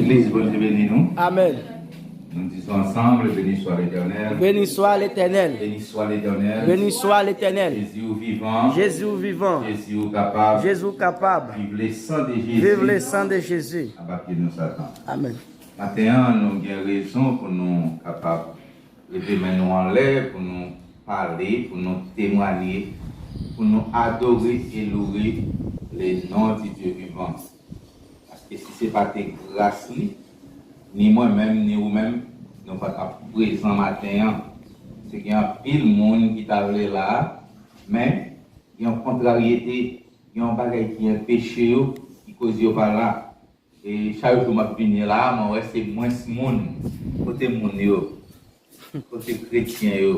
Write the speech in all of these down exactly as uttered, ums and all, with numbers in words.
Legliz, Bondye beni nou. Amen. Nou di sa ansanm, beni swa Letènèl. Beni swa Letènèl. Beni swa Letènèl. Beni swa Letènèl. Jezi ou vivan. Jezi ou vivan. Jezi ou kapab. Jezi ou kapab. Viv le san de Jezi. Viv le san de Jezi. Aba pye nou Satan. Amen. Maten an, nou gen rezon pou nou kapab leve men nou anlè, pou nou pale, pou nou temwanye, pou nou adore e loure le non di Dye vivan. Paske si se pa te gras li, ni mwen menm, ni ou menm, nou pa t ap prezan maten an. Se gen anpil moun ki ta vle la, men gen yon kontraryete, gen yon bagay ki anpeche yo, ki koz yo pa la. E chak jou m ap vini la, mwen wè se mwens moun. Kote moun yo? Kote kretyen yo?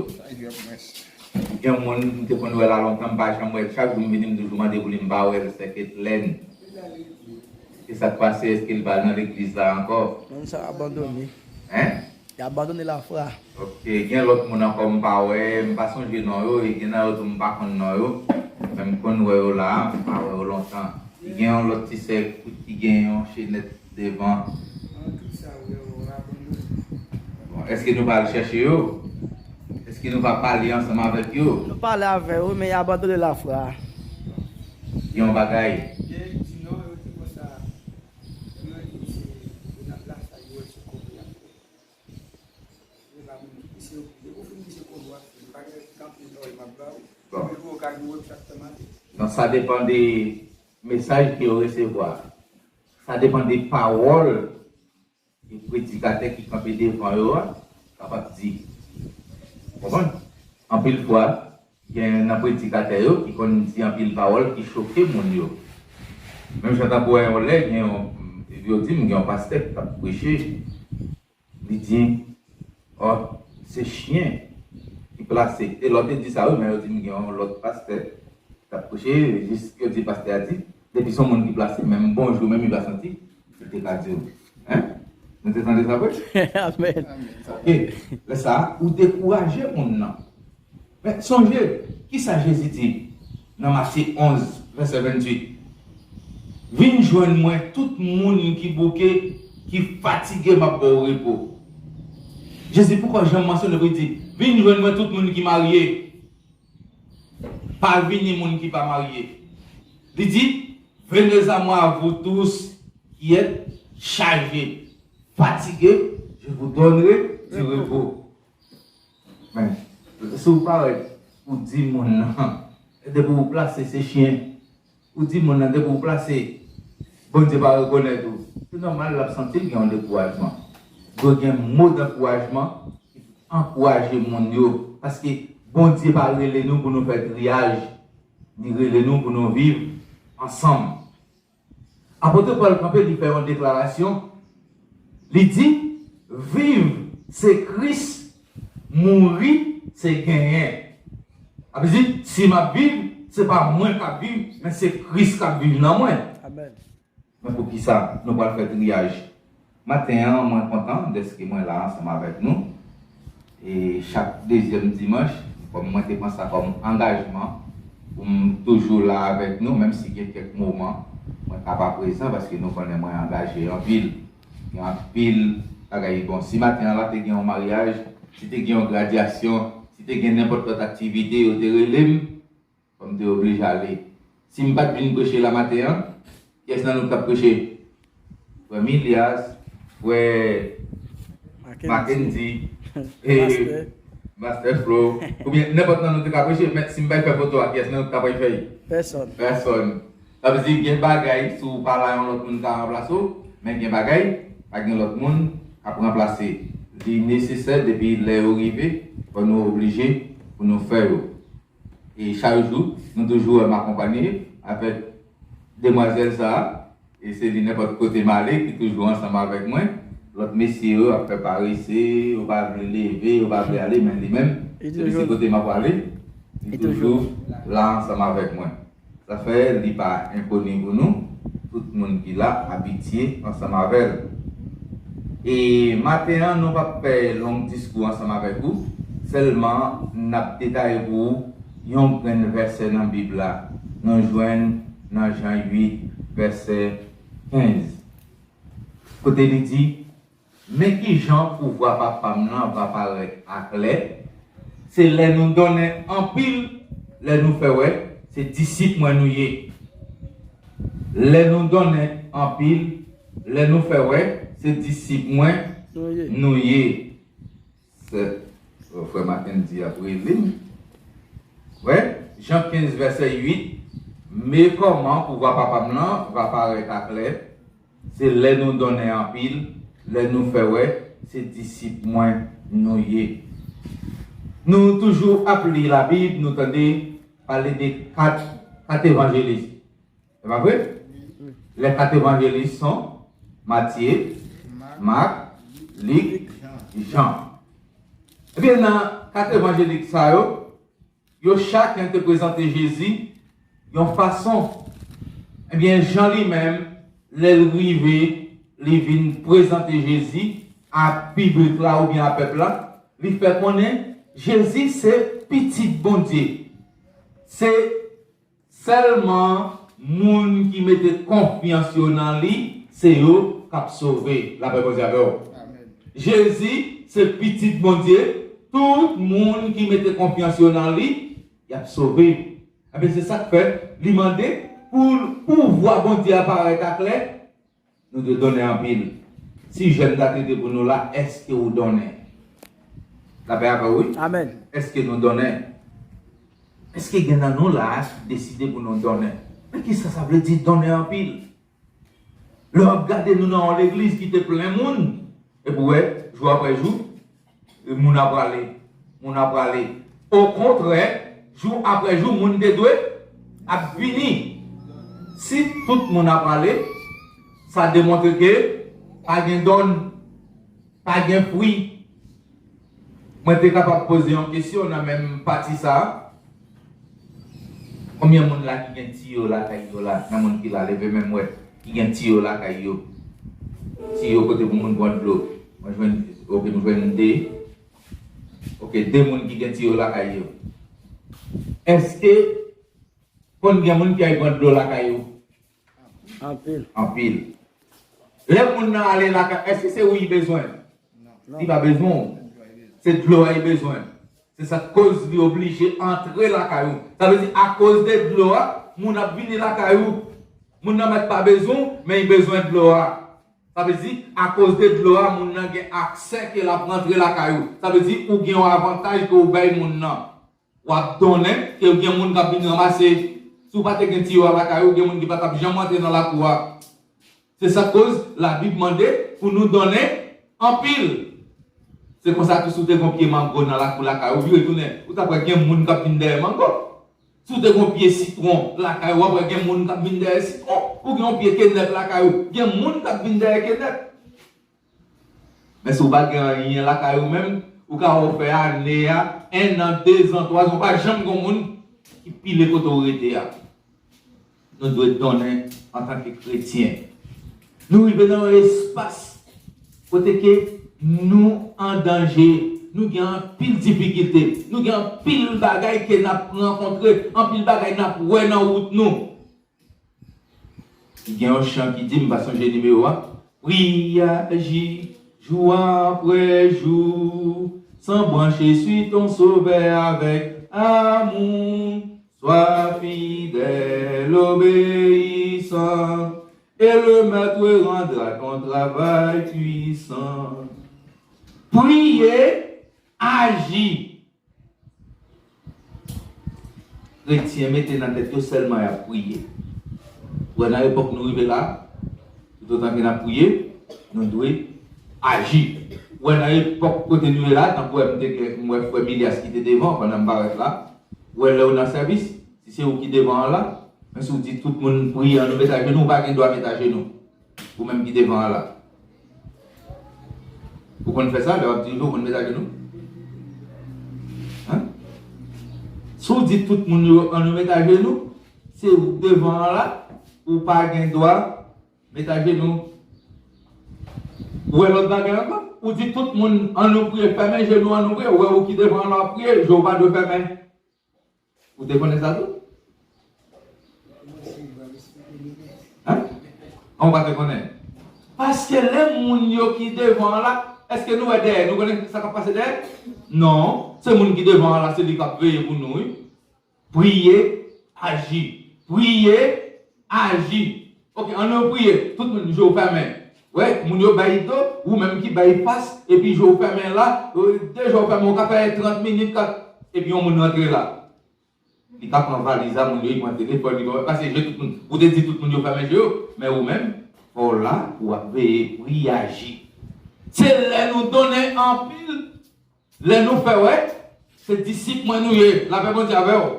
Gen moun m te konn wè la lontan, m pa janm wè l. Chak jou m vini, m toujou mande pou li, m pa wè l, sè Ketlèn. E sa k pase? Èske l pa nan legliz la ankò? Moun sa abandone. Hein? Li abandone lafwa. Ok, gen lòt moun ankò m pa wè, m pa sonje non yo, e gen nan yo tou m pa konn non yo. Men m konn wè yo la, m pa wè yo lontan. Gen yon lòt ti sè ki gen yon chenèt devan. Bon, èske nou pa al chèche yo? Èske nou pa pale ansanm avèk yo? Nou pale avè yo, men y abandone lafwa. Gen yon bagay. Bon. Donk, sa depann de mesaj ke yo resevwa. Sa depann de pawòl e predikatè ki kanpe devan yo a kapab di. Konprann? Anpil fwa, gen nan predikatè yo ki konn di anpil pawòl ki choke moun yo. Menm jan tankou wè yon lè, gen yon, yo di m, gen yon pastè ki t ap preche, li di, ò, se chen ki plase. E lòt yo di sa, wi, men yo di m gen yon lòt pastè k ap preche, jis yo di pastè a di, depi se yon moun ki plase, menm bonjou, menm li pa santi, li te ka di w. Hein? Nou te tande sa vre? Amen. Ok. Lè sa a, ou dekouraje moun nan. Men sonje, kisa Jezi di nan Matye onz, vèsè venntuit? Vin jwenn mwen, tout moun ki bouke, ki fatige, m ap ba w repo. Jezi poko janm mansyone pou l di, vin jwenn mwen, tout moun ki marye. Pa vini moun ki pa marye. Li di, venez à moi, vous tous qui êtes chargés, fatigués, je vous donnerai du repos. Men, si w parèt, ou di moun nan, depi w plase, se chen. Ou di moun nan, depi w plase, Bondye pa rekonèt ou. Se nòmal, l ap santi l gen yon dekourajman. Dwe gen mo dankourajman ki ankouraje moun yo. Paske Bondye pa rele nou pou nou fè triyaj. Li rele nou pou nou viv ansanm. Apot Pòl kanpe, li fè yon deklarasyon. Li di, viv, se Kris, mouri, se genyen. Sa vle di, si m ap viv, se pa mwen k ap viv, men se Kris k ap viv nan mwen. Amen. Men poukisa nou pral fè triyaj? Maten an, mwen kontan dèske mwen la ansanm avèk nou. E chak dezyèm dimanch, kòm mwen te pran sa kòm angajman pou m toujou la avèk nou, menm si gen kèk moman mwen ka pa prezan, paske nou konnen mwen angaje anpil. Gen anpil bagay. Bon, si maten an la te gen yon maryaj, si te gen yon gradyasyon, si te gen nenpòt lòt aktivite, yo te rele m, fò m te oblije ale. Si m pa t vin preche la maten an, kiyès nan nou k t ap preche? Frè Milyas, frè Mackendy, e Pastè Flo, oubyen nenpòt nan nou te ka preche, men si m bay fè foto a, kiyès nan nou k ta pral fè l? Pèsòn. Pèsòn. Sa vle di, gen bagay, si w pa la, yon lòt moun ka ranplase w, men gen bagay, pa gen lòt moun k ap ranplase. Li nesesè, depi lè yo rive, fò nou oblije pou nou fè yo. E chak jou, nou toujou wè m akonpanye avèk demwazèl sa a. E se li nenpòt kote m ale ki toujou ansanm avèk mwen. Lòt mesye yo ap fè parese, yo pa vle leve, yo pa vle ale, men li menm, depi se kote m ap ale, li toujou la ansanm avèk mwen. Sa fè li pa enkoni pou nou, tout moun ki la abitye ansanm avè l. E maten an, nou p ap fè long diskou ansanm avèk ou, sèlman n ap detaye pou ou yon grenn vèsè nan Bib la. Nou jwenn nan Jan uit, vèsè kenz. Kote li di, men ki jan pouvwa Papa m nan va parèt aklè, se lè nou donnen anpil, lè nou fè wè se disip mwen nou ye. Lè nou donnen anpil, lè nou fè wè se disip mwen nou ye. Se frè Mackendy ap rele m. Wè, Jan kenz vèsè uit, men kòman pouvwa Papa m nan va parèt aklè, se lè nou donnen anpil, lè nou fè wè se disip mwen nou ye. Nou toujou ap li Labib, nou tande pale de kat, kat evanjelis. Se pa vre? Les quatre évangélistes sont Matye, Mak, Lik, Jan. Ebyen, nan kat evanjelis sa yo, yo chak te prezante Jezi yon fason. Ebyen, Jan li menm, lè l rive, li vin prezante Jezi a piblik la oubyen a pèp la, li fè konnen Jezi se Pitit Bondye. Se sèlman moun ki mete konfyans yo nan li, se yo k ap sove. Lapè Bondye avè w. Jezi se Pitit Bondye. Tout moun ki mete konfyans yo nan li, y ap sove. Ebyen, se sa k fè li mande pou pouvwa Bondye a parèt aklè. Nou dwe donnen anpil. Si jèn ta trete pou nou la, èske ou donnen? Lapè avè w, wi. Amèn. Èske nou donnen? Èske gen nan nou la a ki deside pou nou donnen? Men kisa sa vle di donnen anpil? Lè w ap gade nou nan yon legliz ki te plen moun, epi w wè, jou apre jou, moun ap prale, moun ap prale. Okontrè, jou apre jou, moun te dwe ap vini. Si tout moun ap prale, sa demontre ke pa gen dònn, pa gen fwi. Mwen te kapab poze yon kesyon nan menm pati sa a. Konbyen moun la ki gen tiyo lakay yo la? Nan moun ki la, leve men m wè. Ki gen tiyo lakay yo? Tiyo kote pou moun pran dlo. Mwen jwenn, oke, m jwenn de. Oke, de moun ki gen tiyo lakay yo. Èske konn gen moun ki al pran dlo lakay yo? Anpil. Anpil. Lè moun nan ale lakay, èske se ou li bezwen? Non. Li pa bezwen w. Se dlo a li bezwen. Se sa k koz li oblije antre lakay ou. Sa vle di, akoz de dlo a, moun ap vini lakay ou. Moun nan mèt pa bezwen w, men li bezwen dlo a. Sa vle di, akoz de dlo a, moun nan gen aksè ke l ap rantre lakay ou. Sa vle di, ou gen yon avantaj ke ou bay moun nan. W ap donnen, ke gen moun k ap vin ranmase. Si w pa te gen tiyo a lakay ou, gen moun ki pa t ap janm rantre nan lakou a. Se sa k koz Labib mande pou nou donnen anpil. Se konsa tou, si w te gen yon pye mango nan lakou lakay ou, vire tounen, ou t ap wè gen moun k ap vin dèyè mango. Si w te gen yon pye sitwon lakay ou, w ap wè gen moun k ap vin dèyè sitwon. Ou gen yon pye kenèp lakay ou, gen moun k ap vin dèyè kenèp. Men si w pa gen anyen lakay ou menm, ou ka wè w fè ane a, en an, dezan, twazan, ou pa janm gen moun ki pile kote w rete a. Nou dwe donnen antanke kretyen. Nou rive nan yon espas kote ke nou an danje, nou gen anpil difikilte, nou gen anpil bagay ke n ap rankontre, anpil bagay n ap wè nan wout nou. Gen yon chan ki di, m pa sonje nimewo a, priye, aji, jou apre jou, sans brancher sur ton Sauveur avec amour, sois fidèle, obéissant, et le Maître rendra ton travail puissant. Priye, aji. Kretyen mete nan tèt yo sèlman y ap priye. Ou wè nan epòk nou rive la, toutotan ke n ap priye, nou dwe aji. Ou wè nan epòk kote nou ye la, tankou wè m te gen, m wè frè Milyas ki te devan pandan m parèt la. Ou wè lè w nan sèvis, si se ou ki devan an la, men si w di tout moun priye, annou met ajenou, ou pa gen dwa met ajenou. Ou menm ki devan an la. Ou konn fè sa, lè w ap dirije, ou konn met ajenou? Hein? Si w di tout moun yo annou met ajenou, se ou k devan an la, ou pa gen dwa met ajenou. Ou wè lòt bagay ankò? Ou di tout moun annou priye, fèmen je nou, annou priye, ou wè ou ki devan an la w ap priye, je w pa dwe fèmen. Ou te konnen sa tou? Hein? An, ou pa te konnen? Paske lè moun yo ki devan an la, èske nou wè dèyè? Nou konnen sa k ap pase dèyè? Non. Se moun ki devan an la, se li k ap veye pou nou, wi. Priye, aji. Priye, aji. Ok, ann nou priye. Tout moun, je w fèmen. Wè, moun yo bay do, ou menm ki bay fas, epi je w fèmen la, de je w fèmen, ou ka fè trant minit, kat, epi yon moun rantre la. Li ka pran valiz la, moun yo, li pran telefòn, li pran, pase je tout moun. Ou te di tout moun yo fèmen je yo, men ou menm, fò w la, ou ap veye, priye, aji. Se lè nou donnen anpil, lè nou fè wè, se disip mwen nou ye, lapè Bondye avè w.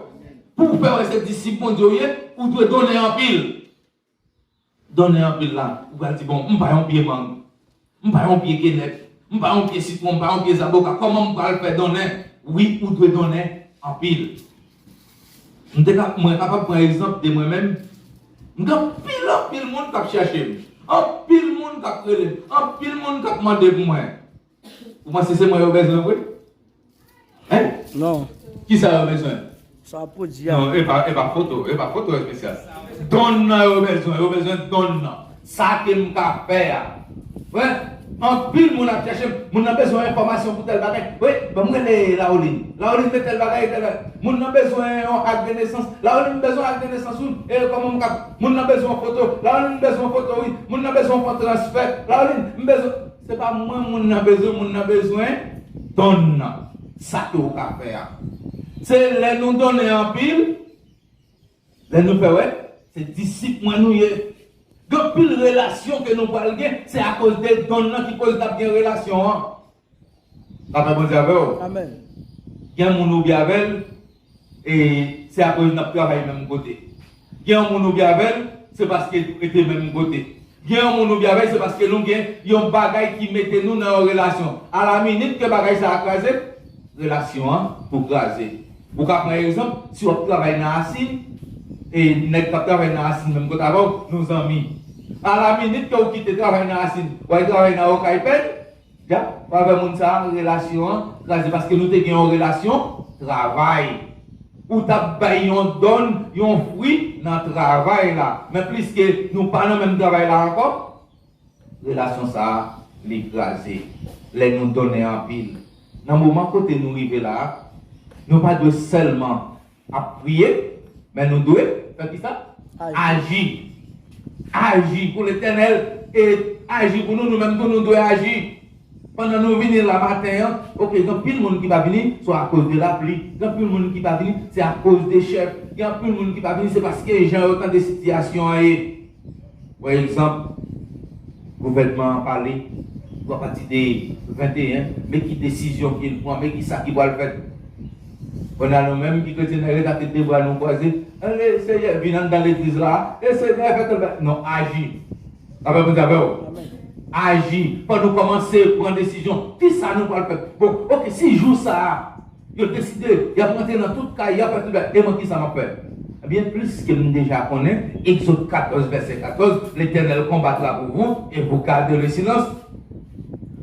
Pou w fè wè se disip Bondye w ye, ou dwe donnen anpil. Donnen anpil la, ou pral di, bon, m pa yon pye mang, m pa yon pye kenèp, m pa yon pye sitwon, m pa yon pye zaboka, kòman m pral fè donnen? Wi, ou dwe donnen anpil. M te ka, mwen kapab pran egzanp de mwen menm. M gen anpil, anpil moun k ap chèche m. Anpil moun k ap rele m. Anpil moun k ap mande pou mwen. Ou panse se mwen yo bezwen vre? Hein? Non. Kisa yo bezwen? Sa pou di a. Non, e pa, e pa foto, e pa foto espesyal. Don nan yo bezwen, yo bezwen don nan. Sa ke m ka fè a. Wè, anpil moun ap chèche m. Moun nan bezwen enfòmasyon pou tèl bagay. Wi, ban m rele Laoline. Laoline, men tèl bagay, tèl bagay. Moun nan bezwen yon ak de nesans. Laoline, m bezwen ak de nesans, wi. E kòman m ka, moun nan bezwen yon foto. Laoline, m bezwen yon foto, wi. Moun nan bezwen yon fon transfè. Laoline, m bezwen. Se pa mwen moun nan bezwen, moun nan bezwen don nan. Sa ke w ka fè a. Se lè nou donnen anpil, lè nou fè wè, se disip mwen nou ye. Gen anpil relasyon ke nou pral gen, se akoz de don nan ki koz n ap gen relasyon an. Lapè Bondye avè w. Amèn. Gen moun ou byen avè l, e se akoz n ap travay menm kote. Gen yon moun ou byen avè l, se paske nou rete menm kote. Gen yon moun ou byen avè l, se paske nou gen yon bagay ki mete nou nan yon relasyon. Alaminit ke bagay sa a kraze, relasyon an tou kraze. Ou ka pran egzanp, si w ap travay nan Asin, e nèg k ap travay nan Asin menm kote avè w, nou zanmi. Alaminit ke w kite travay nan Asin, w al travay nan Okay Pèn, Dja, w avè moun sa a, relasyon an kraze paske nou te gen yon relasyon travay. Ou t ap bay yon dòn, yon fwi nan travay la. Men pliske nou pa nan menm travay la ankò, relasyon sa a, li kraze. Lè nou donnen anpil. Nan moman kote nou rive la a, nou pa dwe sèlman ap priye, men nou dwe fè kisa? Aji. Aji. Aji pou Letènèl e aji pou nou, nou menm tou nou dwe aji. Pandan nou vini la maten an, oke, gen anpil moun ki pa vini, se akoz de lapli. Gen anpil moun ki pa vini, se akoz de chèf. Gen anpil moun ki pa vini, se paske jan yo tande sitiyasyon an ye. Pa egzanp, gouvènman an pale, pou apati de venteyen, men ki desizyon ke l pran, men ki sa ki pral fèt. Kounye a nou menm ki kretyen, nou ret ak de bra nou kwaze, ale, Senyè, vin anndan legliz la, e Senyè, fè tèl bagay. Non, aji. Lapè Bondye avè w. Aji. Fò nou kòmanse pran desizyon. Kisa nou pral fè? Bon, oke, si jou sa a, yo deside, y ap rantre nan tout kay, y ap fè tout bagay. E mwen, kisa m ap fè? Ebyen, pliske m deja konnen, Egzòd katòz, vèsè katòz, L'Éternel combattra pour vous, et vous garderez le silence.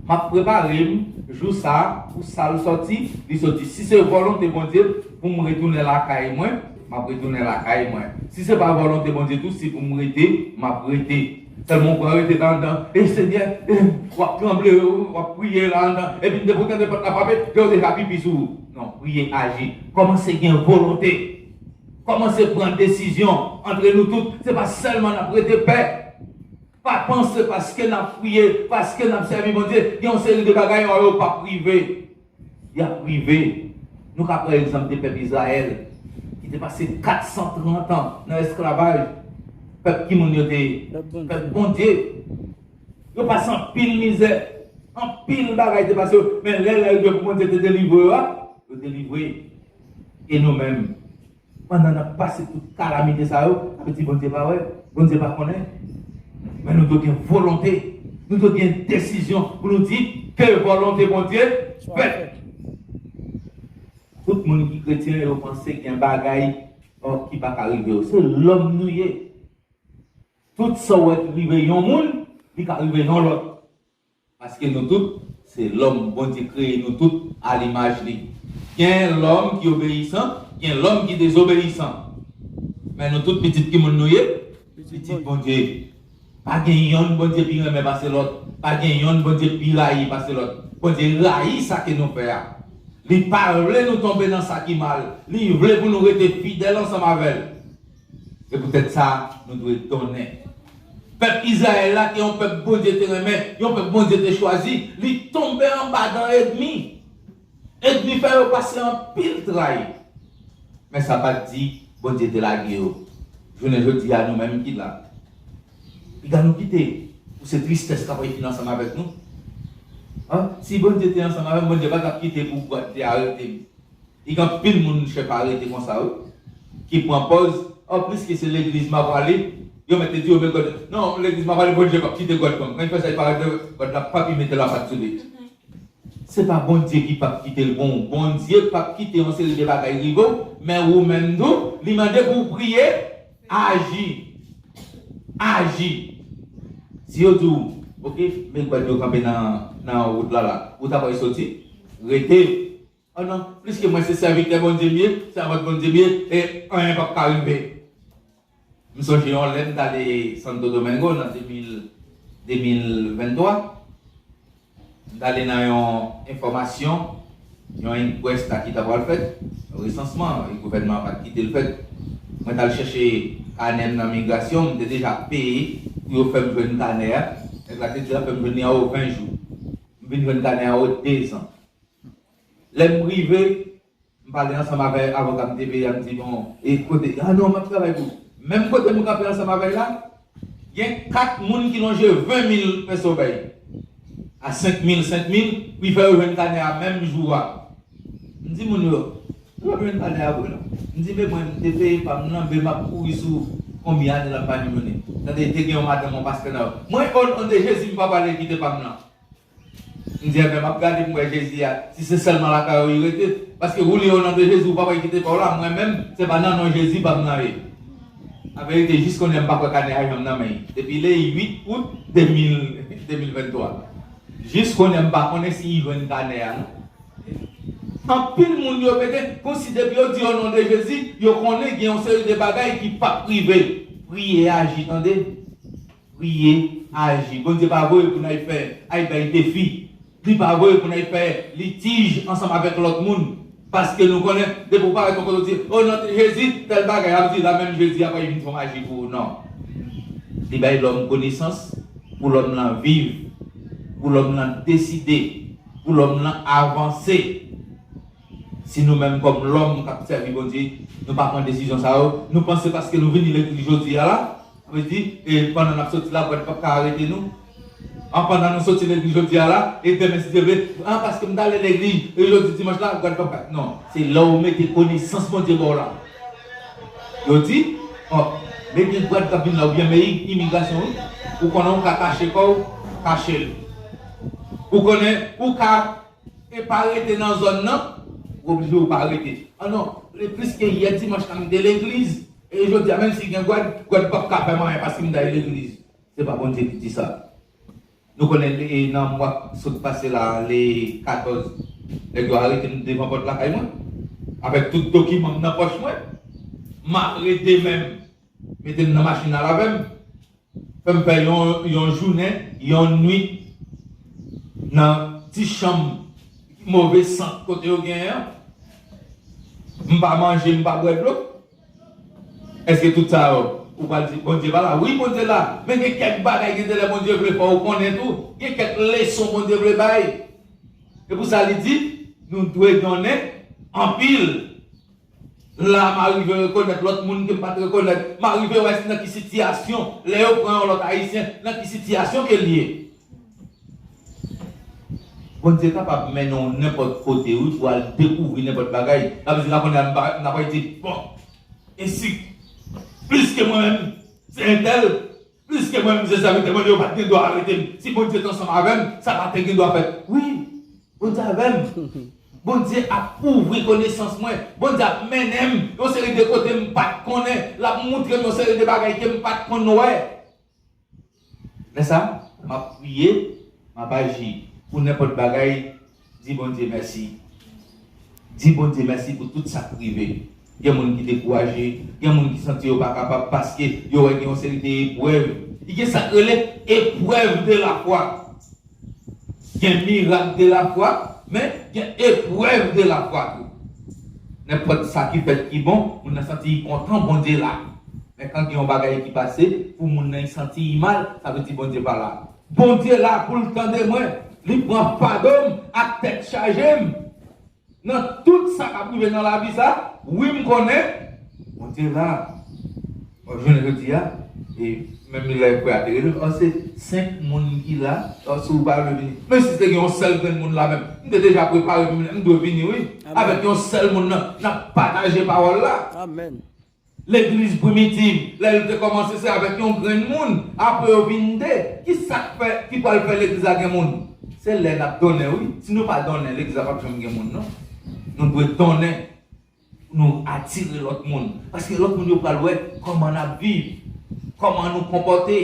M ap prepare m, jou sa a, pou sa l sòti, li sòti. Si se volonte Bondye, pou m retounen lakay mwen, m ap retounen lakay mwen. Si se pa volonte Bondye tou, si pou m rete, m ap rete. Sèlman ou pran rete la anndan. E Senyè, e, w ap tranble, w ap priye la anndan. Epi depi w tande pòt la frape, gen w deja pipi sou ou. Non, priye, aji. Kòmanse gen volonte. Kòmanse pran desizyon. Antre nou tout, se pa sèlman n ap rete pè. Pa panse paske n ap priye, paske n ap sèvi Bondye, gen yon seri de bagay yo p ap rive. Y ap rive. Nou ka pran egzanp de pèp Izrayèl, ki te pase kat san trant an nan esklavaj. Pèp ki moun yo te ye? Pèp Bondye. Pèp Bondye. Yo pase anpil mizè, anpil bagay te pase yo, men lè l rive pou Bondye te delivre yo a, yo delivre. E nou menm? Pandan n ap pase tout kalamite sa yo, sa vle di Bondye pa wè, Bondye pa konnen. Men nou dwe gen volonte, nou dwe gen desizyon pou nou di, ke volonte Bondye fèt. Tout moun ki kretyen, yo panse gen bagay, oh, ki pa ka rive yo. Se lòm nou ye. Tout sa w wè ki rive yon moun, li ka rive yon lòt. Paske nou tout, se lòm, Bondye kreye nou tout a limaj li. Gen lòm ki obeyisan, gen lòm ki dezobeyisan. Men nou tout pitit ki moun nou ye? Pitit Bondye. Pa gen yonn Bondye pi renmen pase lòt. Pa gen yonn Bondye pi rayi pase lòt. Bondye rayi sa ke nou fè a. Li pa vle nou tonbe nan sa ki mal. Li vle pou nou rete fidèl ansanm avè l. Se poutèt sa, nou dwe donnen. Pèp Izrayèl la, ki yon pèp Bondye te renmen, yon pèp Bondye te chwazi, li tonbe anba dan ènmi. Ènmi fè yo pase anpil tray. Men sa pa t di Bondye te lage yo. Jounen jodi a, nou menm ki la, piga nou kite pou se tristès k ap fin ansanm avèk nou. An? Si Bondye te ansanm avè m, Bondye pa t ap kite pou gwad te arete m. Li gen anpil moun chèf arete konsa, wi, ki pran pòz, o, pliske se legliz m a prale, yo mèt te di yo, men gwad, non, legliz m a prale, Bondye p ap kite gwad pran m. Kan li fè sa, li pa arete gwad la, p ap mete lapat sou li. Se pa Bondye ki p ap kite l bon. Bondye p ap kite yon seri de bagay rive w, men ou menm tou, li mande pou w priye, aji. Aji. Si yo di w, oke, men gwad yo kanpe nan, nan wout la la, ou ta pral soti, rete. O non, pliske mwen se sèvitè Bondye m ye, sèvant Bondye m ye, e anyen p ap ka rive. M sonje yon lè m t ale Santo Domingo nan de mil, de mil venntwa. M t ale nan yon enfòmasyon, yon enkwèsta ki ta pral fèt, resansman, e gouvènman an pa t kite l fèt. Mwen t al chèche kanè m nan migrasyon, m te deja peye pou yo fè m jwenn kanè a. Nèg la te di l ap fè m jwenn li anwo ven jou. M vin jwenn kanè a anwo dezan. Lè m rive, m pale ansanm avè avoka m te peye a, m di, bon, e kote? A non, m ap travay pou ou. Menm kote m kanpe ansanm avè l la, gen kat moun ki lonje ven mil peso bay. A senk mil, senk mil, pou l fè yo jwenn kanè a menm jou a. M di moun yo, nou p ap jwenn kanè a vre non. M di, men mwen, m te peye pa m nan, men m ap kouri sou konbyen ane l ap pa jwenn li. Tande, te gen yon madanm, yon pastè nan yo. Mwen, o non de Jezi, m p ap ale kite pa m nan. M di, enben, m ap gade pou m wè Jezi a, si se sèlman lakay ou li rete. Paske ou li o non de Jezi, ou pa pral kite pa w la, mwen menm, se pa nan non Jezi pa m nan ye. An verite, jis kounye a m pa kwè kanè a janm nan men l. Depi le uit out de mil, de mil venntwa. Jis kounye a m pa konnen si li jwenn kanè a, non. Anpil moun yo mete, konsi depi yo di o non de Jezi, yo konnen gen yon seri de bagay ki p ap rive. Priye, aji, tande. Priye, aji. Bondye pa voye pou n al fè, al bay defi. Li pa voye pou n al fè litij ansanm avèk lòt moun. Paske nou konnen, depi w parèt yon kote, w di, o non de Jezi, tèl bagay, ap di, la menm Jezi ap vin fè yon maji pou ou. Non. Li bay lòm konesans, pou lòm lan viv, pou lòm lan deside, pou lòm lan avanse. Si nou menm kòm lòm k ap sèvi Bondye, nou pa pran desizyon sa yo, nou panse paske nou vini legliz jodi a la, sa vle di, e, pandan n ap soti la, gwad p ap ka arete nou. An, pandan nou soti legliz jodi a la, e demen si Dye vle, an, paske m t ale legliz, e jodi dimanch la, gwad p ap ka. Non, se lè w mete konesans Bondye ba w la. Yo di, o, men gen gwad k ap vin la, oubyen men imigrasyon, wi. Ou konnen ou ka kache kò w, kache l. Ou konnen ou ka e pa rete nan zòn nan, ou oblije ou pa rete. An non, e pliske yè dimanch la m te legliz, e jodi a menm si gen gwad, gwad p ap ka fè m anyen paske m t al legliz. Se pa Bondye ki di sa. Nou konnen, e, nan mwa k sot pase la, le katòz, nèg yo arete m devan pòt lakay mwen, avèk tout dokiman m nan pòch mwen. Mare de men m, mete m nan machin al avè m. Fè m fè yon, yon jounen, yon nwit nan ti chanm move sant kote yo genyen an. M pa manje, m pa bwè dlo. Èske tout sa yo, ou pral di, Bondye pa la? Wi, Bondye la. Men gen kèk bagay, gen de lè Bondye vle fè w konnen tou. Gen kèk leson Bondye vle bay. Se pou sa li di, nou dwe donnen anpil. La, m arive rekonèt lòt moun ke m pa t rekonèt. M arive wè nan ki sitiyasyon, lè yo pran yon lòt Ayisyen, nan ki sitiyasyon ke l ye. Bondye kapab mennen w nenpòt kote, wi, pou al dekouvri nenpòt bagay. Sa vle di, la kounye a, n ap di, bon, e si, pliske mwen menm, se entèl, pliske mwen menm, se sèvitè Bondye, yo pa t gen dwa arete m. Si Bondye t ansanm avè m, sa pa t gen dwa fèt. Wi, Bondye avè m. Bondye ap ouvri konesans mwen. Bondye ap mennen m yon seri de kote m pa t konnen. L ap montre m yon seri de bagay ke m pa t konn wè. Lè sa, m ap priye, m ap aji pou nenpòt bagay. Di Bondye mèsi. Di Bondye mèsi pou tout sa k rive. Gen moun ki dekouraje, gen moun ki santi yo pa kapab paske yo wè gen yon seri de eprèv. Gen sa k rele eprèv de lafwa. Gen mirak de lafwa, men gen eprèv de lafwa tou. Nenpòt sa ki fèt ki bon, moun nan santi li kontan, Bondye la. Men kan gen yon bagay ki pase, pou moun nan santi li mal, sa vle di Bondye pa la. Bondye la pou l tande mwen, li pran fado m ak tèt chaje m. Nan tout sa k ap rive nan lavi sa, wi, m konnen Bondye la. Bon, jounen jodi a, e menm lè frè a te rele m, "Ò, se senk moun ki la, ò, si w pa vle vini." Men si te gen yon sèl grenn moun la menm, m te deja prepare pou m, m dwe vini, wi. Amèn. Avèk yon sèl moun nan, n ap pataje pawòl la. Amèn. Legliz primitiv, lè yo te kòmanse, se avèk yon grenn moun. Apre yo vin de. Ki sa k fè, ki pral fè legliz la gen moun? Se lè n ap donnen, wi. Si nou pa donnen, legliz la p ap janm gen moun, non. Nou dwe donnen. Nou atire lòt moun. Paske lòt moun yo pral wè kòman n ap viv, kòman nou konpòte,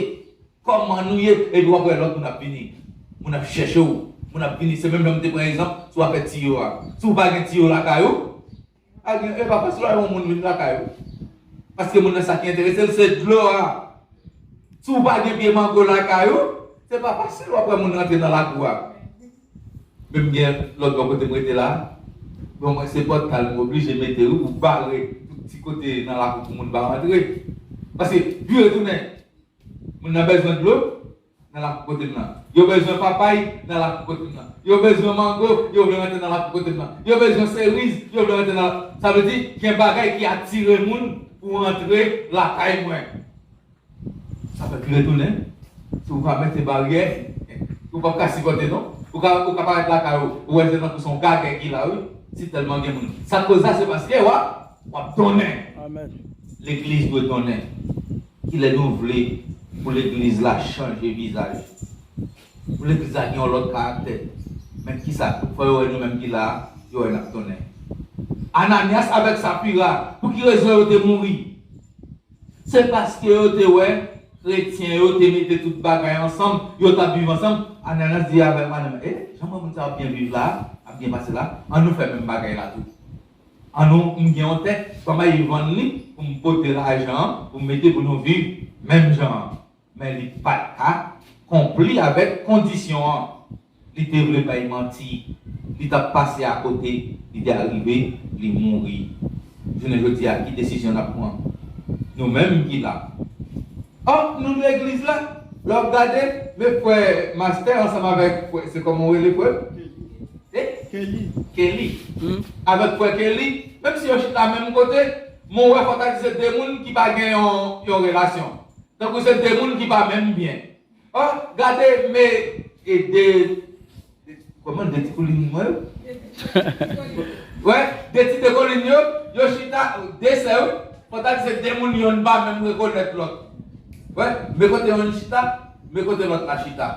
kòman nou ye. Epi w ap wè lòt moun ap vini. Moun ap chèche w. Moun ap vini. Se menm jan m te pran egzanp, si w ap fè tiyo a. Si w pa gen tiyo lakay ou, a gen, e pa fasil wè yon moun vin lakay ou. Paske moun nan sa ki enterese l, se dlo a. Si w pa gen pye mango lakay ou, se pa fasil w ap wè moun rantre nan lakou a. Menm gen lòt bò kote m rete la, bon, mwen se pòt kay m oblije mete wi pou bare tout ti kote nan lakou pou moun pa rantre. Paske vire tounen, moun nan bezwen dlo nan lakou kote m nan. Yo bezwen papay nan lakou kote m nan. Yo bezwen mango, yo vle rantre nan lakou kote m nan. Yo bezwen seriz, yo vle rantre nan. Sa vle di, gen bagay ki atire moun pou rantre lakay mwen. Sa fè vire tounen. Si w pa mete baryè, ou p ap ka sipòte non. Ou ka, ou ka parèt lakay ou, ou wè se tankou se yon gagè ki la wi. Si tèlman gen moun. Sa k koz sa, se paske w ap, w ap donnen. Amèn. Legliz dwe donnen. Kilè nou vle pou legliz la chanje vizaj? Pou legliz la gen yon lòt karaktè. Men kisa? Fò yo wè nou menm ki la a, yo wè n ap donnen. Ananyas avèk Safira, pou ki rezon yo te mouri? Se paske yo te wè kretyen yo te mete tout bagay ansanm, yo t ap viv ansanm. Ananyas di avèk madanm, "E, jan m wè moun sa yo ap byen viv la, ap byen pase la, ann nou fè menm bagay la tou. Ann nou, m gen yon tè, ban m al vann li pou m pote lajan an, pou m mete pou nou viv menm jan an." Men li pa t ka konpli avèk kondisyon an. Li te vle bay manti. Li t ap pase akote, li te arive, li mouri. Jounen jodi a, ki desizyon n ap pran? Nou menm ki la. Ò, nou legliz la, lè w ap gade, men frè Mastè ansanm avèk frè, se kòman w rele frè? E? Kelly. Kelly. Hmm. Avèk frè Kelly, menm si yo chita menm kote, men w wè fò ta di se de moun ki pa gen yon, yon relasyon. Tankou se de moun ki pa menm byen. Ò, gade, men, e de, de, kòman de ti koulin mwen yo? Wè, de ti de koulin yo, yo chita, de sè yo, fò ta di se de moun, yonn pa menm rekonèt lòt. Wè, men kote yonn chita, men kote lòt la chita.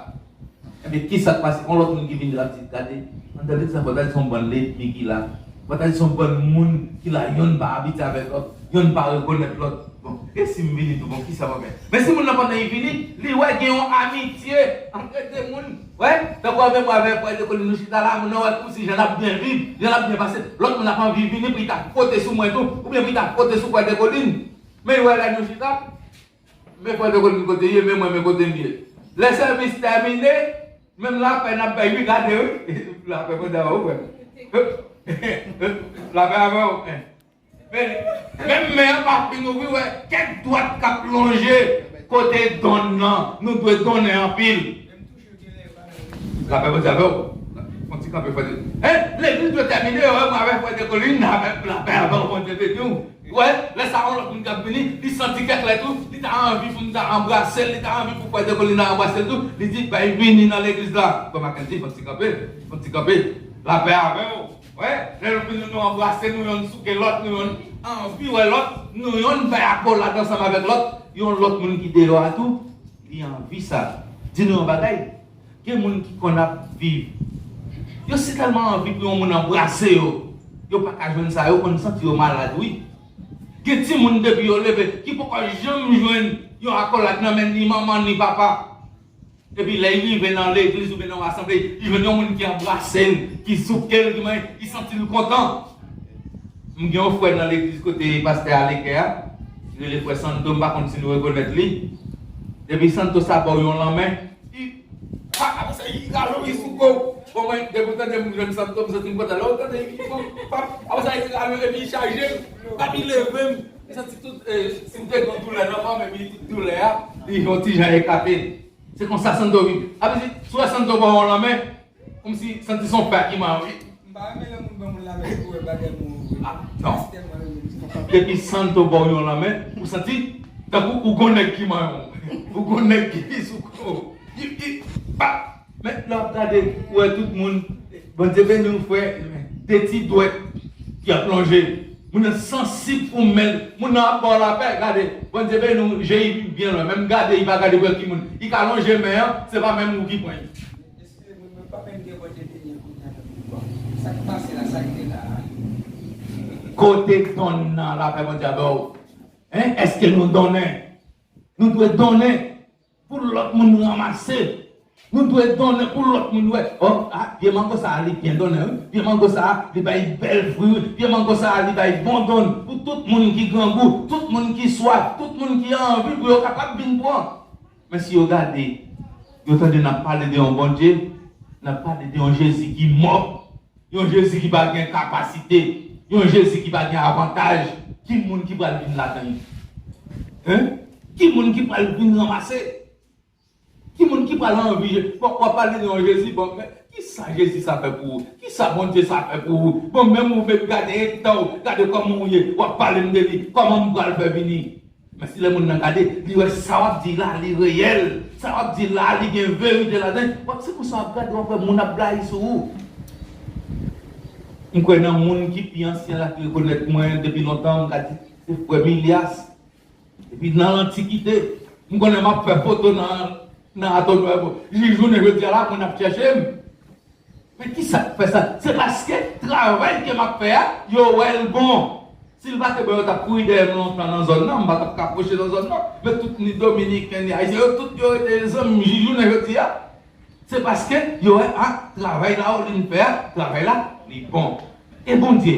Ebyen, kisa k pase? Yon lòt moun ki vin di l ap di, gade, anndan legliz la, fò ta di se yon bann lènmi ki la. Fò ta di se yon bann moun ki la, yonn pa abitye avèk lòt, yonn pa rekonèt lòt. Bon, e si m vini tou, bon, kisa m ap fè? Men si moun nan pandan li vini, li wè gen yon amitye ant de moun. Wè, tankou avè mwen avè frè de Kolin nou chita la, moun nan wè kòmsi jan n ap byen viv, jan n ap byen pase, lòt moun ap anvi vini pou li ta fwote sou mwen tou, oubyen pou li ta fwote sou frè de Kolin. Men li wè lè nou chita, men frè de Kolin kote l ye, men mwen, men kote m ye. Lè sèvis tèmine, menm lapè n ap bay, wi, gade, wi. Lapè mwen dèyè w, frè. Lapè avè w. Men, menm men an pa fin ouvri, wè, kèk dwat k ap lonje kote donn nan. Nou dwe donnen anpil. Lapè Bondye avè w. Fon ti kanpe, frè de. Hein? Legliz dwe tèmine, wè, mwen avèk frè de Kolin, lapè, lapè avè w, Bondye beni w. Wè, lè sa yon lòt moun k ap vini, li santi kè klè tou, li ta anvi pou m ta anbrase l, li ta anvi pou frè de Kolin ta anbrase l tou, li di, bay vini nan legliz la. Frè Mackendy, fon ti kanpe, fon ti kanpe. Lapè avè w. Wè, lè nou vini, nou anbrase, nou yonn souke lòt, nou yonn anvi wè lòt, nou yonn bay akolad ansanm avèk lòt, yon lòt moun ki deyò a tou, li anvi sa. Di nou yon bagay, gen moun ki konn ap viv. Yo si tèlman anvi pou yon moun anbrase yo, yo pa ka jwenn sa, yo konn santi yo malad, wi. Gen timoun depi yo leve, ki poko janm jwenn yon akolad nan men ni manman ni papa. Epi lè li rive nan legliz oubyen nan yon asanble, li jwenn yon moun ki anbrase l, ki souke l, ki manyen, li santi l kontan. M gen yon frè nan legliz kote pastè a lekè a, li rele frè Santo, m pa konn si nou rekonèt li. Depi Santo sa ba w yon lanmen, li, pa, apre sa, li rale w, li sou kò w. Bon, mwen, depi w tande m jwenn Santo, m santi m kontan. Lè w tande, li, bon, pap, apre sa, li rale w, epi li chaje m, pap, li leve m. M santi tout, eh, si m te gen doulè nan kò m, epi tout doulè a, li yon ti jan ekape. Se konsa Santo viv. Apre, si w wè Santo ba w yon lanmen, kòmsi santi se yon fè ki mare w. M pa renmen lè moun ban moun lanmen pou wè bagay move. Ah, non. Depi Santo ba w yon lanmen, ou santi tankou ou gon nèg ki manyen w. Ou gon nèg ki sou kò w. Men lè w ap gade, ou wè tout moun, Bondye beni w, frè, de ti dwèt ki ap lonje. Moun nan sansib pou men l. Moun nan ap ba w lapè, gade. Bondye beni w, je li byen lwen. Menm gade, li pa gade pou wè ki moun. Li ka lonje men an, se pa menm ou ki pran l. Eskize mwen, mwen pa menm gen Bondye beni an kounye a. Bon, sa k pase la, sa k gen la a? Kote donn nan, lapè Bondye a ba w? Hein? Èske nou donnen? Nou dwe donnen pou lòt moun ranmase. Nou dwe donnen pou lòt moun wè. Oh, ah, pye mango sa a, li byen donnen, wi. Pye mango sa a, li bay bèl fwi, wi. Pye mango sa a, li bay bon donn pou tout moun ki grangou, tout moun ki swaf, tout moun ki anvi pou yo kapab vin pran. Men si yo gade, yo tande n ap pale de yon Bondye, n ap pale de yon Jezi ki mò, yon Jezi ki pa gen kapasite, yon Jezi ki pa gen avantaj, ki moun ki pral vin ladan l? Hein? Ki moun ki pral vin ranmase? Ki moun ki pral anvi Je-, bon, w ap pale de yon Jezi, bon, men kisa Jezi sa fè pou ou? Kisa Bondye sa fè pou ou? Bon, menm ou menm gade eta w, gade kòman w ye, w ap pale m de li, kòman m pral fè vini? Men si lè moun nan gade, li wè sa w ap di la, li reyèl. Sa w ap di la, li gen verite ladan l. W ap, se konsa w ap gade, w ap wè moun ap blayi sou ou. M kwè nan moun ki pi ansyen la ki rekonèt mwen depi lontan, m ka di, se frè m Ilyas. Depi nan lantikite, m konnen m ap fè foto nan, nan Atò Nwè. Jis jounen jodi a la, moun ap chèche m. Men kisa k fè sa? Se paske travay ke m ap fè a, yo wè l bon. Si l pa te bon, yo t ap kouri dèyè m lontan nan zòn nan, m pa t ap ka pwoche nan zòn nan. Men tout ni Dominiken, ni Ayisyen, yo tout yo rete zanmi m jis jounen jodi a. Se paske yo wè, a, travay la Orlin fè a, travay la, li bon. E Bondye?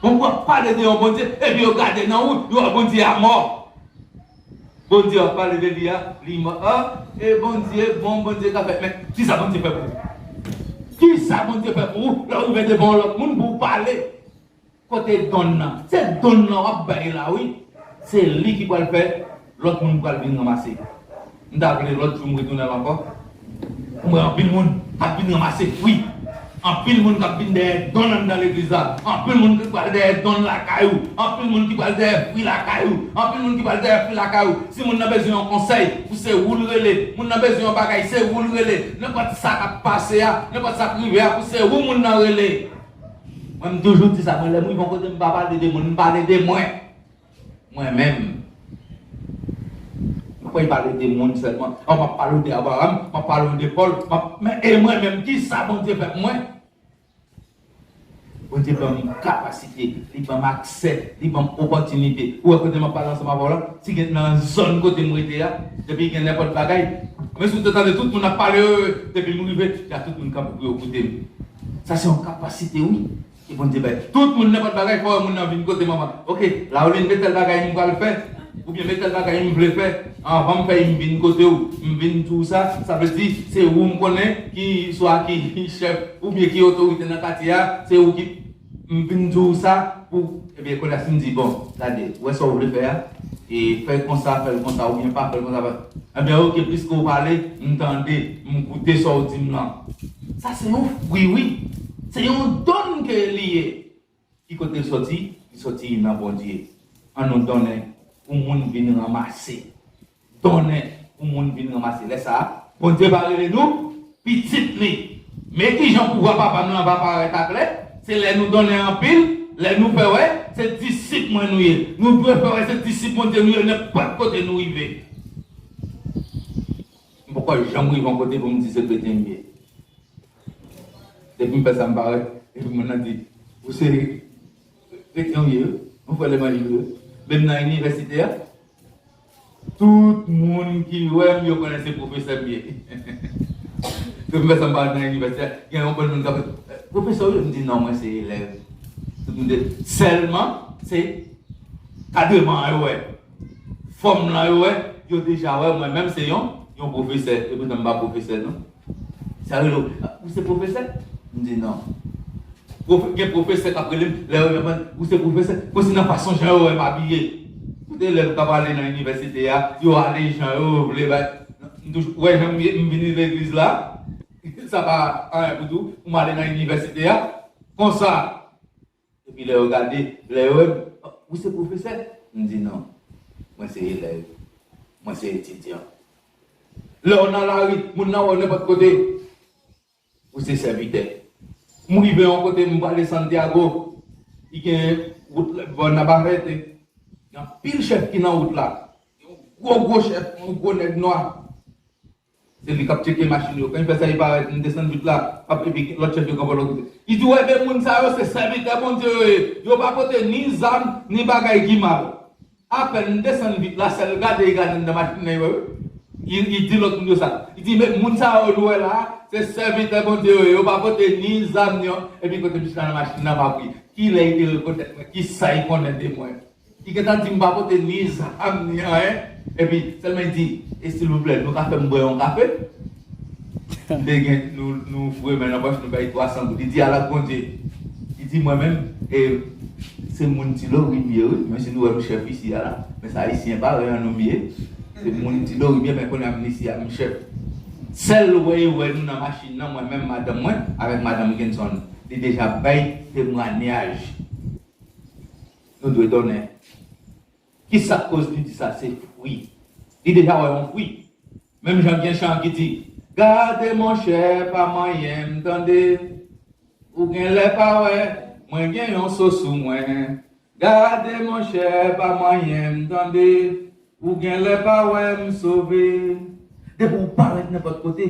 Bon, w ap pale de yon Bondye, epi yo gade nan ou, yo wè Bondye a mò. Bondye w ap pale de li a, li mò. A, e Bondye bon, Bondye ka fè. Men, kisa Bondye fè pou ou? Kisa Bondye fè pou ou? Lè w rive devan yon lòt moun pou w pale. Kote donn nan? Se donn nan w ap bay la, wi. Se li ki pral fè lòt moun pral vin ranmase. M ta vle lòt jou m retounen l ankò. M wè anpil moun ap vin ranmase fwi. Anpil moun k ap vin dèyè donn anndan legliz la. Anpil moun ki pral dèyè donn lakay ou. Anpil moun ki pral dèyè fwi lakay ou. Anpil moun ki pral dèyè fwi lakay ou. Si moun nan bezwen yon konsèy, pou se ou l rele. Moun nan bezwen yon bagay, se ou l rele. Nenpòt sa k ap pase a, nenpòt sa k rive a, pou se ou moun nan rele. Mwen, m toujou di sa, mwen, lè m rive yon kote, m pa pale de moun, m pale de mwen. Mwen menm. M pa pale de moun sèlman. Oh, m ap pale w de Abraram, m ap pale w de Pòl, m ap, men e mwen menm, kisa Bondye fè pou mwen? Bondye ban m kapasite, li ban m aksè, li ban m opòtinite. Ou wè kote m ap pale ansanm avè w la? Si gen nan zòn kote m rete a, depi gen nenpòt bagay, men si w te tande tout moun ap pale, depi m rive, y a tout moun kanpe pou yo koute m. Sa se yon kapasite, wi. E Bondye bay. Tout moun, nenpòt bagay, fò moun nan vin kote manman. Oke, Laoline, gen tèl bagay m pral fè, oubyen gen tèl bagay m vle fè. Anvan m fè l, m vin kote w, m vin di w sa. Sa vle di, se ou m konnen ki, swa ki chèf, oubyen ki otorite nan katye a, se ou ki, m vin di w sa pou, ebyen, kounye a, si m di, bon, gade, ou wè sa w vle fè a, e fè l konsa, fè l konsa, oubyen pa fè l konsa, pa. Ebyen, oke, piske w pale, m tande, m koute sa w di m nan. Sa se yon fwi, wi. Se yon donn ke li ye. Ki kote l soti? Li soti nan Bondye. An nou donnen pou moun vin ranmase. Donnen pou moun vin ranmase. Lè sa a, Bondye va rele nou pitit li. Men kijan pouvwa Papa m nan va parèt aklè? Se lè nou donnen anpil, lè nou fè wè se disip mwen nou ye. Nou dwe fè wè se disip Bondye nou ye nenpòt kote nou rive. M poko janm rive yon kote pou m di se kretyen m ye. Depi m fè sa, m parèt, epi moun nan di, ou se kretyen w ye, wi, yon frè levanjil wi. Men m nan inivèsite a, tout moun ki wè m, yo konnen se pwofesè m ye. Depi m fè sa, m parèt nan inivèsite a, gen yon bann moun k ap, pwofesè w ye? M di, non, mwen se elèv. Sèlman, se kadreman an yo wè. Fòm lan yo wè, yo deja wè mwen menm se yon, yon pwofesè. Epoutan m pa pwofesè, non. Sa rele w, "Ou se pwofesè?" M di, "Non." Pwofe-, gen pwofesè k ap rele m, lè yo wè mwen, "Ou se pwofesè?" Kòmsi nan fason jan yo wè m abiye. Kote lè m t ap ale nan inivèsite a, yo ale jan yo vle, bay. M toujou, wè jan m ye, m vini legliz la, sa pa anyen pou di w, pou m ale nan inivèsite a, konsa. Epi lè yo gade, lè yo wè m, "Ou se pwofesè?" M di, "Non, mwen se elèv, mwen se etidyan." Lè w nan lari, moun nan wè w nenpòt kote, ou se sèvitè. M rive yon kote, m prale Santiago, li gen wout la, bò Navarrete. Gen anpil chèf ki nan wout la. Yon gwo, gwo chèf, yon gwo nèg nwa. Se li k ap tcheke machin yo. Kan li fè sa, li parèt, m desann vit la, ap, epi lòt chèf yo kanpe lòt kote. Li di, "Wè, men moun sa yo, se sèvitè Bondye yo ye. Yo pa pote ni zam, ni bagay ki mal." Apèn m desann vit la, sèl gade li gade anndan machin nan, li wè, wi. Li, li di lòt moun yo sa. Li di, "Men moun sa yo nou wè la a, se sèvitè Bondye yo ye. Yo pa pote ni zam, ni," epi kote misye nan machin nan, m ap ri. Kilè li te rekonèt mwen? Kisa li konnen de mwen? Li gentan di m pa pote ni zam ni anyen. Epi, sèlman li di, "E silvouplè, nou ka fè m bwè yon kafe?" M te gen, nou, nou foure men nan pòch, nou bay twa san goud. Li di, "Al ak Bondye." Li di, "Mwen menm, e, se moun Ti Lori m ye, wi. Menm si nou wè m chèf isi a la, men se Ayisyen parèy an nou m ye. Se moun Ti Lori m ye, men kounye a m isi a, m chèf." Sèl wè, wè nou nan machin nan, mwen menm, madanm mwen, avèk madanm Genson. Li deja bay temwanyaj. Nou dwe donnen. Kisa k koz li di sa? Se fwi. Li deja wè yon fwi. Menm jan gen chan ki di, "Gade monchè, pa manyen m tande. Ou genlè pa wè, mwen gen yon so sou mwen. Gade monchè, pa manyen m tande. Ou genlè pa wè m sove." Depi w parèt nenpòt kote,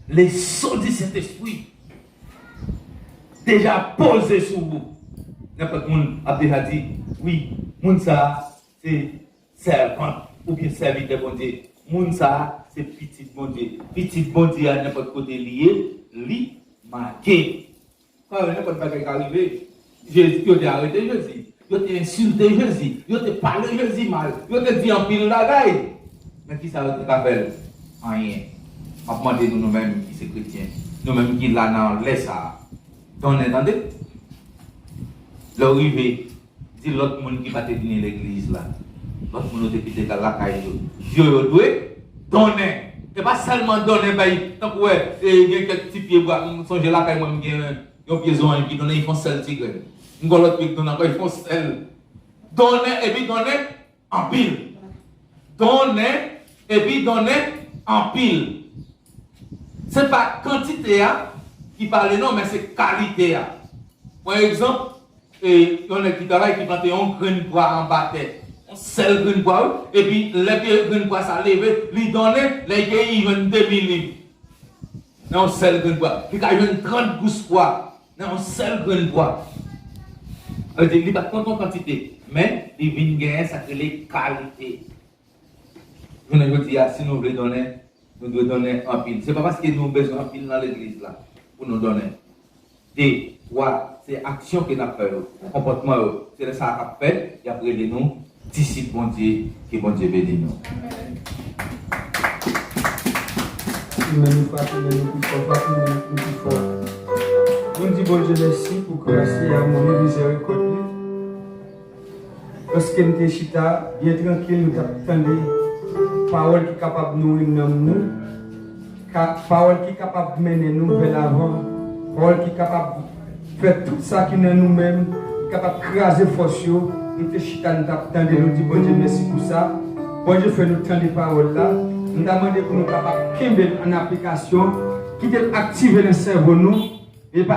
leson di Sentespri deja poze sou ou. Nenpòt moun ap deja di, "Wi, moun sa a se sèvant oubyen sèvitè Bondye. Moun sa a se pitit Bondye." Pitit Bondye a, nenpòt kote li ye, li make. Paske nenpòt bagay ka rive. Jezi, yo te arete Jezi. Yo te ensilte Jezi. Yo te pale Jezi mal. Yo te di anpil bagay. Men kisa yo te ka fè l? Anyen. M ap mande nou, nou menm ki se kretyen, nou menm ki la nan lè sa a, donnen, tande. Lè w rive, di lòt moun ki pa te vini legliz la, lòt moun yo te kite lakay yo, di yo, yo dwe donnen. E pa sèlman donnen bay, tankou wè, e, gen kèk ti pye bwa, m sonje lakay mwen, m gen yon pye zoranj ki donnen, li fè yon sèl ti grenn. M gen lòt pye ki donnen ankò, li fè yon sèl. Donnen, epi donnen anpil. Donnen, epi donnen anpil. Se pa kantite a ki pale non, men se kalite a. Pran egzanp, e, yon nèg ki travay, ki plante yon grenn pwa anba tè. Yon sèl grenn pwa, wi. Epi lè pye grenn pwa sa leve, li donnen, lè li keyi, li jwenn de milim. Nan yon sèl grenn pwa. Li ka jwenn trant gous pwa nan yon sèl grenn pwa. Sa vle di, li pa t konte yon kantite, men li vin genyen sa k rele kalite. Jounen jodi a, si nou vle donnen, nou dwe donnen anpil. Se pa paske nou bezwen anpil nan legliz la pou nou donnen. De, twa, se aksyon ke n ap fè yo, konpòtman yo. Se lè sa a k ap fèt, y ap rele nou disip Bondye. Ke Bondye beni nou. Amen. Frape men nou pi fò, frape men nou pi fò. Nou di Bondye mèsi pou gras li, amou li, mizèrikòd li. Lòske m te chita byen trankil, m t ap tande pawòl ki kapab nouri nanm nou, ka, pawòl ki kapab mennen nou vè lavan, pawòl ki kapab fè tout sa ki nan nou menm, ki kapab kraze fòs yo. Nou te chita, nou t ap tande, nou di Bondye mèsi pou sa. Bondye fè nou tande pawòl la. M ta mande pou nou kapab kenbe l an aplikasyon, kite l aktive nan sèvo nou, e pa